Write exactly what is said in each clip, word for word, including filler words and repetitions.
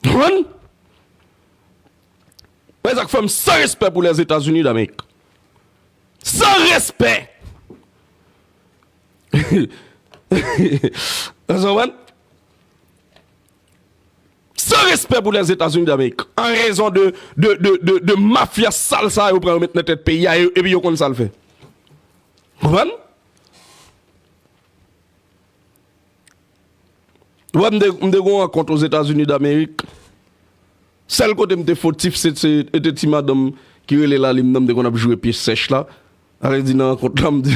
Konprann? Wè sa k fè m san respè pou Lèzetazini Damerik. San respè! Ou konprann? San respè pou Lèzetazini Damerik. An rezon de, de, de, de, de mafya sal sa yo pran yo met nan tèt peyi a, epi yo konn sa l fè. Konprann? Wè, m te, m te gen yon rankont Ozetazini Damerik. Sèl kote m te fotif, se, se, se te ti madanm ki rele Lalim nan, m te konn ap joure pye sèch la. Sa vle di nan rankont la, m di,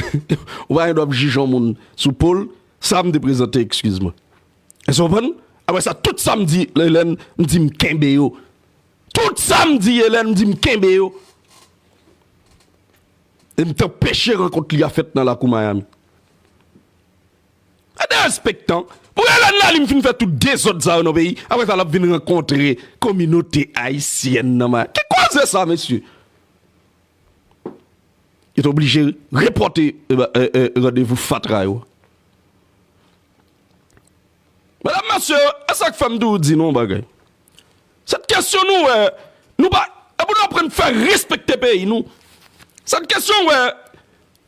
ou pa gen dwa ap jije yon moun sou po l, sa m te prezante, eskiz mwen. Èske w konprann? Apre sa, tout sa m di Elèn, m di m kenbe yo. Tout sa m di Elèn, m di m kenbe yo. E m te anpeche rankont li a fèt nan lakou Miami. Gade respektan. Pou Elèn Lalim fin fè tout dezòd sa yo nan peyi, apre sa l ap vin rankontre kominote ayisyèn nan Miami. Ki koze sa, mesye? Yo te oblije repòte, e, e, e, randevou fatra yo. Medam, mesye, e sa k fè m toujou di nou yon bagay. Sèt kesyon nou wè, nou pa, e pou nou aprann fè respekte peyi nou. Sèt kesyon wè,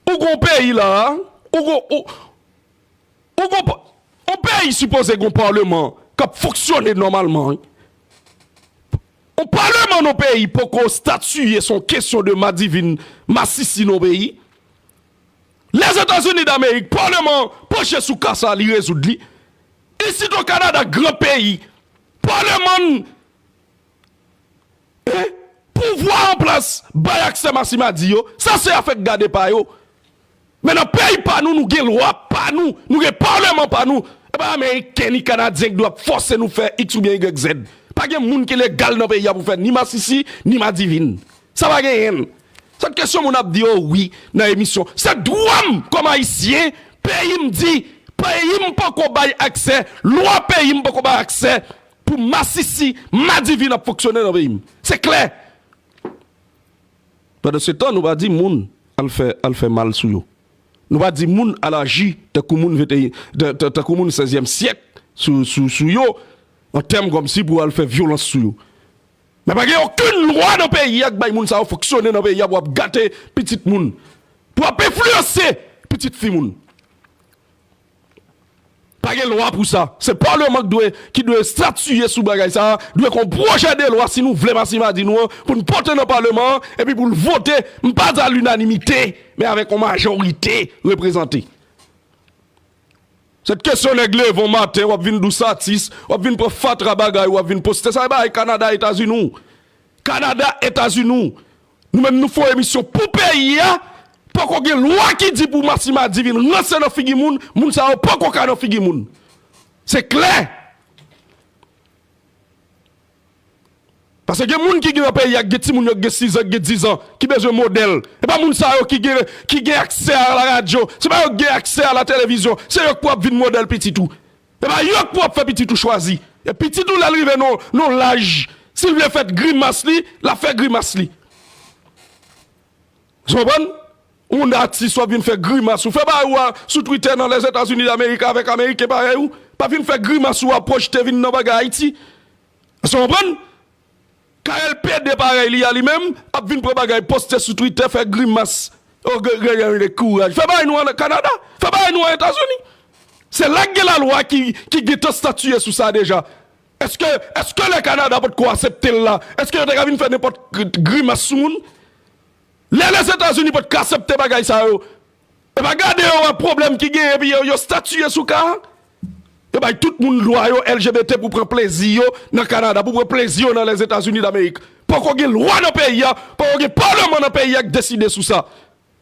ou gon peyi la, ou gon, ou, ou gon pa, yon peyi sipoze gon palman k ap fonksyone nòmalman, wi. Yon palman nan peyi poko statiye sou yon kesyon de madivin, masisi nan peyi. Lèzetazini Damerik, palman panche sou ka sa, li rezoud li. Isit o Kanada, gran peyi, palman, eh, pouvwa an plas bay aksè masimadi yo, sa se afè k gade pa yo. Men nan peyi pa nou, nou gen lwa pa nou, nou gen palman pa nou. E pa Ameriken ni Kanadyen ki dwe ap fòse nou fè X oubyen Y Z. Pa gen moun ki legal nan peyi a pou fè ni masisi, ni madivin. Sa pa genyen. Sèt kesyon moun ap di, o wi, nan emisyon. Se dwa m kòm Ayisyen, peyi m di, peyi m poko bay aksè, lwa peyi m poko bay aksè pou masisi, madivin ap fonksyone nan peyi m. Se klè. Pandan se tan, nou pa di moun al fè, al fè mal sou yo. Nou pa di moun al aji tankou moun vente, ta-, ta-, tankou moun sèzyèm syèk sou, sou, sou yo, an tèm kòmsi pou al fè vyolans sou yo. Men pa gen okenn lwa nan peyi a k bay moun sa yo fonksyone nan peyi a pou ap gate pitit moun, pou ap enfliyanse pitit fi moun. Pa gen lwa pou sa. Se palman k dwe, ki dwe statiye sou bagay sa a, dwe gon pwojè de lwa si nou vle masimadi nou an, pou n pote nan palman an, epi pou l vote, m pa di a linanimite, men avèk yon majorite reprezante. Sèt kesyon nèg leve yon maten, w ap vin dous atis, w ap vin pran fatra bagay, w ap vin poste, sa e bagay Kanada, Etazini w. Kanada, Etazini w. Nou menm nou fè yon emisyon pou peyi a, poko gen lwa ki di pou masimadi vin ranse nan figi moun, moun sa yo poko ka nan figi moun. Se klè. Paske gen moun ki gen nan peyi a, gen timoun yo ki gen sis an, ki gen diz an, ki bezwen modèl. E pa moun sa yo ki gen, ki gen aksè a la radyo, se pa yo ki gen aksè a la televizyon, se yo k pou ap vin modèl pitit ou. E pa yo k pou ap fè pitit ou chwazi. E pitit ou lè l rive nan, nan laj, si l vle fè grimas li, l ap fè grimas li. Ou konprann? Ou moun atis, w ap vin fè grimas ou. Fè bagay ou a sou Twitter nan Lèzetazini Damerik avèk Ameriken parèy ou. Pa vin fè grimas ou a pwojte vin nan bagay Ayiti. Èske w konprann? K L P D parèy li a li menm, ap vin pran bagay poste sou Twitter, fè grimas. O, gen, gen, gen de kouraj. Fè bagay nou an Kanada. Fè bagay nou an Etazini. Se la k gen lalwa ki, ki gentan statiye sou sa deja. Èske, èske lè Kanada potko aksepte l la, èske yo te ka vin fè nenpòt gri-, grimas sou moun? Lè Lèzetazini potko aksepte bagay sa yo, e pa gade yo wè pwoblèm ki genyen, epi yo, yo statiye sou ka a. Yo bay tout moun dwa yo, L G B T, pou pran plezi yo nan Kanada, pou pran plezi yo nan Lèzetazini Damerik. Poko gen lwa nan peyi a, poko gen palman nan peyi a k deside sou sa.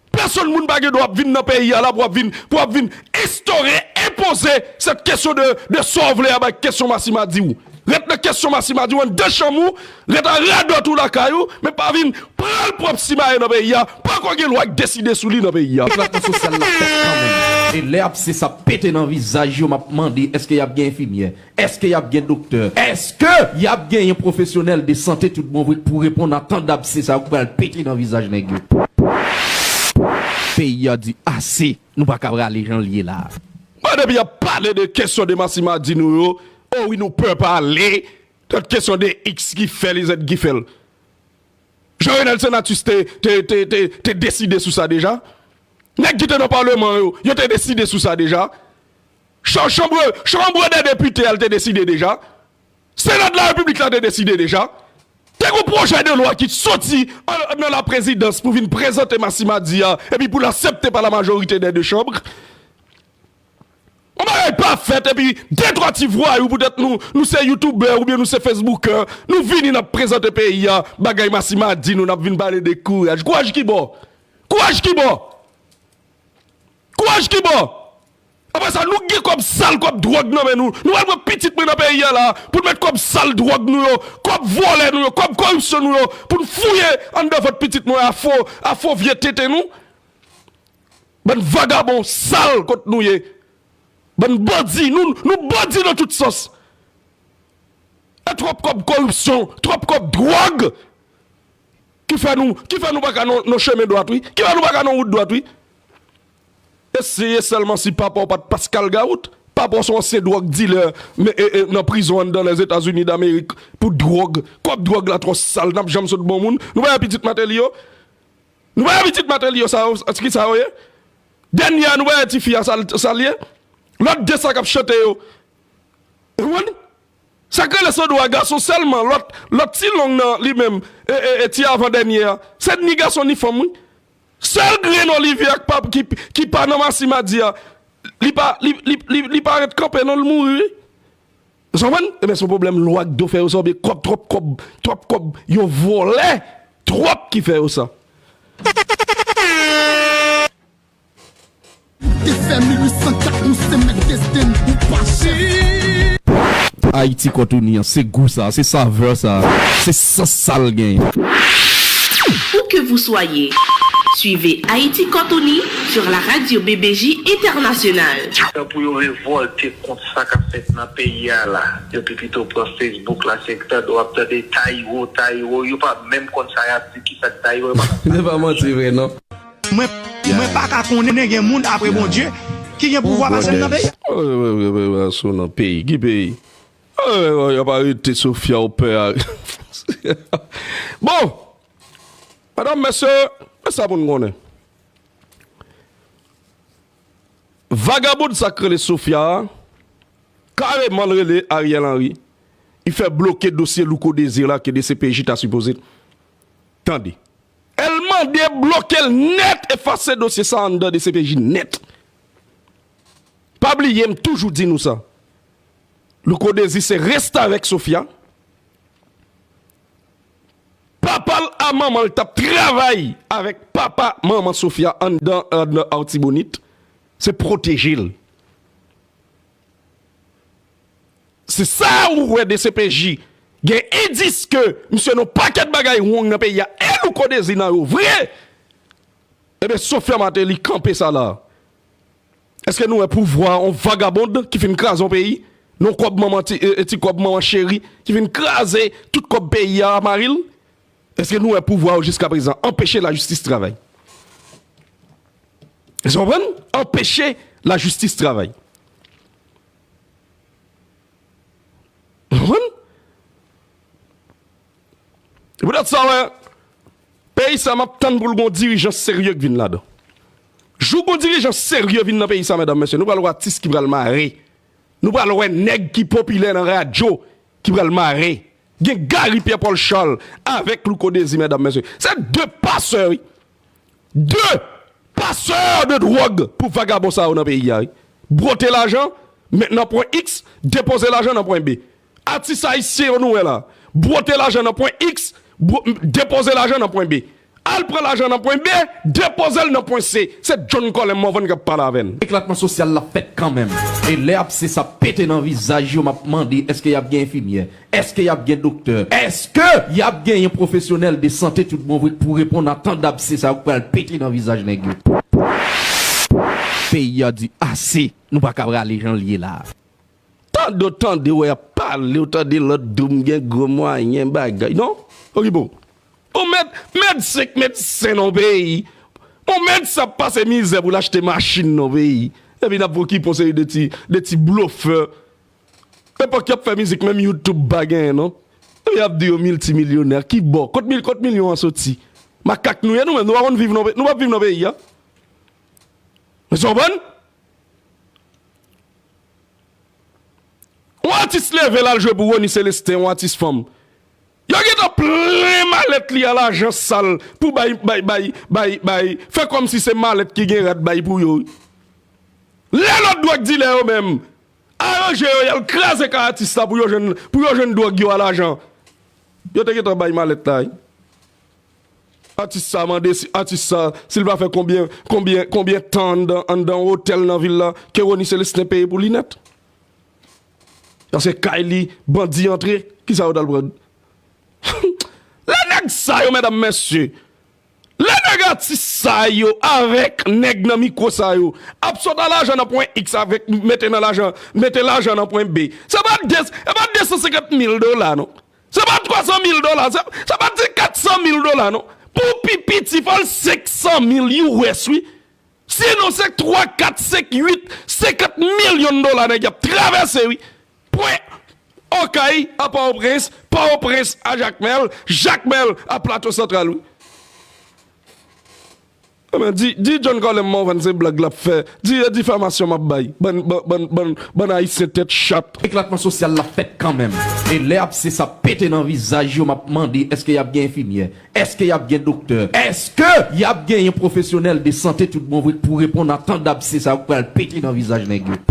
Pèsonn moun pa gen dwa ap vin nan peyi a la pou ap vin, pou ap vin enstore, enpoze sèt kesyon de, de sa w vle a bay kesyon masimadi w. Ret nan kesyon masimadi w anndan chanm ou, ret a radòt ou lakay ou, men pa vin pran l pwòp simaye nan peyi a. Poko gen lwa k deside sou li nan peyi a. Eklatman sosyal la fèt kanmenm. E lè abse sa pete nan vizaj yo, m ap mande, èske y ap gen enfimyè? Èske y ap gen doktè? Èske y ap genyen pwofesyonèl de sante tout bon vre k pou reponn a tan dabse sa yo k pral pete nan vizaj nèg yo? Peyi a di ase, nou pa ka prale jan l ye la. Bon, depi y ap pale de kesyon de masimadi nou yo, o wi, nou pè pale. Tout kesyon de X ki fè li, Z ki fè l. Jean Renel Senatus te, te, te, te, te deside sou sa deja. Nèg ki te nan palman yo, yo te deside sou sa deja. Chan-, chanbre, chanbre dè depite a, l te deside deja. Sena de la Repiblik la te deside deja. Te gon pwojè de lwa ki soti an, nan laprezidans pou vin prezante Massima di a, epi pou l aksepte pa la majorite dè de chanm. Yon bagay pa fèt, epi de twa ti vwayou, poutèt nou, nou se youtubè oubyen nou se facebookè, nou vini n ap prezante peyi a, bagay Massima di nou, n ap vin pale de kouraj. Kouraj ki bò? Kouraj ki bò? Kouraj ki bò? Apre sa, nou gen kòb sal, kòb dwòg nan men nou. Nou al pran pitit mwen nan peyi a la, pou n met kòb sal dwòg nou yo, kòb vòlè nou yo, kòb koripsyon nou yo, pou n fouye anndan vant pitit mwen a fo, a fo vye tete nou. Bann vagabon sal kot nou ye. Bann bandi, nou, nou bandi nan tout sans. E twòp kòb koripsyon, twòp kòb dwòg ki fè nou, ki fè nou pa ka nan, nan chemen dwat, wi. Ki fè nou pa ka nan wout dwat, wi. Eseye sèlman si papa w pa t Pascal Garoute. Papa w se yon ansyen dwòg dilè, men, e, e, nan prizon anndan Lèzetazini Damerik pou dwòg. Kòb dwòg la twò sal, n ap janm sot bon moun. Nou pa wè pitit Martelly yo? Nou pa wè pitit Martelly yo sa yo, ki sa yo ye? Dènye a, nou pa wè tifi a sa l, sa l ye? Lòt de sa k ap chante yo. Ou konprann? Sa k rele Sodo a gason sèlman, lòt, lòt ti long nan li menm, e, e, e ti avan dènye a. Se ni gason ni fanm, wi. Sèl grenn Olivier ak pa, ki, ki pa nan Massima di a, li pa, li, li, li, li pa ret kanpe non, l mouri, wi. Ou konprann? Ebyen, se yon pwoblèm lwa ak do fè yo sa, oubyen kòb, twòp kòb, twòp kòb, yo vòlè, twòp ki fè yo sa. Te fè mil uit san kat, nou se mèt desten n, ou pa chèf. Ayiti kò Tony an, se gou sa, se savè sa, se sans sa l genyen. Où que vous soyez, suivez Haïti Kò Tony sur la radio B B J Internationale. Tan pou yo revòlte kont sa k ap fèt nan peyi a la, yo pi pito pran Facebook la, se tande w ap tande Taïwo, Taïwo, yo pa menm konn sa y ap di, ki sa k Taïwo, yo pa konn. Se pa manti vre, non. Mwen, mwen pa ka konnen gen moun apre Bondye ki gen pouvwa pase m nan peyi a. Wi, wi, wi, wi, wi, sou nan peyi. Ki peyi? Wi, wi, wi, y ap arete Sofia Opè a. Bon, medam, mesye, men sa pou n konnen. Vagabon sa k rele Sofia a, kareman l rele Ariel Henry. Li fè bloke dosye Louko Désir la ke D C P J ta sipoze tande. El mande bloke l nèt, efase dosye sa anndan D C P J nèt. Pa bliye, m toujou di nou sa. Louko Désir se restavèk Sofia. Papa l a manman l t ap travay avèk papa manman Sofia anndan, anndan Artibonit. Se pwoteje l. Se sa ou wè D C P J gen endis ke misye nan yon pakèt bagay wrong nan peyi a, e Louko Désir nan yo vre. Ebyen, Sofia Martelly kanpe sa la. Èske nou wè pouvwa yon vagabond ki fin kraze yon peyi? Non, kòb manman ti, e, e, ti kòb manman cheri ki fin kraze tout kòb peyi a, mari l? Èske nou wè pouvwa yo jiskaprezan anpeche lajistis travay? Èske w konprann? Anpeche lajistis travay. Ou konprann? E poutèt sa, wè, peyi sa, m ap tann pou l gon dirijan serye k vin ladan. Jou gon dirijan serye vin nan peyi sa, medam, mesye, nou pral wè atis ki pral mare. Nou pral wè nèg ki popilè nan radyo ki pral mare. Gen Gary Pierre Paul Charles avèk Louko Désir, medam, mesye. Se de pasè, wi. De pasè de dwòg pou vagabon sa yo nan peyi a, wi. Bwote lajan, met nan pwen X, depoze lajan nan pwen B. Atis ayisyen yo nou wè la. Bwote lajan nan pwen X, bwo-, depoze lajan nan pwen B. Al pran lajan nan pwen B, depoze l nan pwen C. Se John Colin Morvan k ap pale avè n. Eklatman sosyal la fèt kanmenm. E lè abse sa pete nan vizaj yo, m ap mande, èske y ap gen enfimyè? Èske y ap gen doktè? Èske y ap genyen pwofesyonèl de sante tout bon vre k pou reponn a tan dabse sa yo k pral pete nan vizaj nèg yo? Peyi a di ase, nou pa ka rale jan l ye la. Tande w tande, wè y ap pale, w tande lòt di w m gen gwo mwayen bagay. Non? Okipe w. Ou mèt, mèt senk mèt sen nan yon peyi. Ou mèt sa ap pase mizè pou l achte machin nan yon peyi. Epi n ap okipe yon seri de ti, de ti blofè. Epòk y ap fè mizik, menm YouTube pa genyen, non. Epi y ap di yo miltimilyonè. Ki bò? Kot, mil, kot milyon an soti? Makak nou ye nou menm, nou pa konn viv nan pe-, nou p ap viv nan peyi a. Èske w konprann? Yon atis leve l al jwe pou Rony Celestin, yon atis fanm. Yo gentan plen malèt li a lajan sal pou bay, bay, bay, bay, bay, fè kòmsi se malèt ki gen rad bay pou yo. Lè lòt dwòg dilè yo menm, aranje yo, y al kraze kay atis la pou yo jwenn, pou yo jwenn dwòg yo a lajan. Yo te gentan bay malèt la, wi. Atis sa mande si, atis sa, si l pa fè konbyen, konbyen, konbyen tan anndan, anndan otèl nan vil la, ke Rony Celestin peye pou li nèt. Paske kay li, bandi antre, kisa yo t al pran? Lè nèg sa yo, medam, mesye, lè nèg atis sa yo avèk nèg nan mikwo sa yo ap sot a lajan nan pwen X avèk mete nan lajan, mete lajan nan pwen B, se pa de, se pa de san senkant mil dola, non. Se pa twa san mil dola, se, se pa ti kat san mil dola, non. Pou pi piti, fò l senk san mil U S, wi. Sinon, se twa, kat, senk, uit, senkant milyon dola nèg y ap travèse, wi. Pwen Okay a Pòtoprens, Pòtoprens a Jakmèl, Jakmèl a Plato Santral, wi. Ebyen, di, di John Colem Morvan se blag l ap fè. Di e difamasyon m ap bay. Bann, bann, bann, bann, bann Ayisyen tèt chat. Eklatman sosyal la fèt kanmenm. E lè abse sa pete nan vizaj yo, m ap mande, èske y ap gen enfimyè? Èske y ap gen doktè? Èske y ap genyen pwofesyonèl de sante tout bon vre pou reponn a tan dabse sa yo k pral pete nan vizaj nèg yo?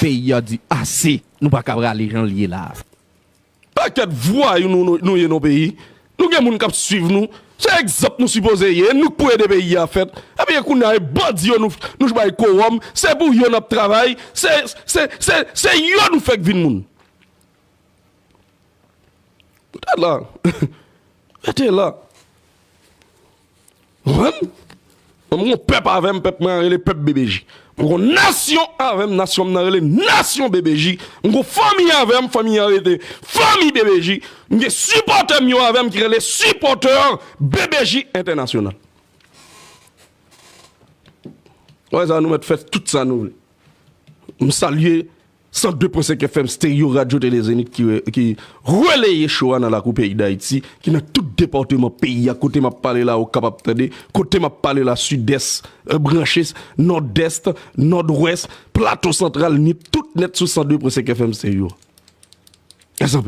Peyi a di ase, nou pa ka rale jan l ye la. Pakèt vwayou nou, nou, nou ye nan peyi. Nou gen moun k ap swiv nou. Se egzanp nou sipoze ye. Nou k pou ede peyi a fèt. Epi kounye a, e bandi yo nou, nou bay kowòm. Se pou yo n ap travay. Se, se, se, se yo nou fèk vin moun. Rete la. Rete la. Konprann? Mwen, m gon pèp avè m, pèp mwen an rele pèp B B J. M gon nasyon avè m, nasyon m nan rele nasyon B B J. M gon fanmi avè m, fanmi an rele fanmi B B J. M gen sipòtè m yo avè m ki rele sipòtè B B J entènasyonal. Wè sa, nou mèt fè tout sa nou vle. M salye san de pwen senk F M Stereo Radio Télé Zénith ki re-, ki releye show a nan lakou peyi Dayiti, ki nan tout depatman peyi a, kote m ap pale la, ou kapab tande, kote m ap pale la, Sidès, euh, branche, Nòdès, Nòdwès, Plato Santral, Nip, tout nèt sou san de pwen senk F M Stereo. Èske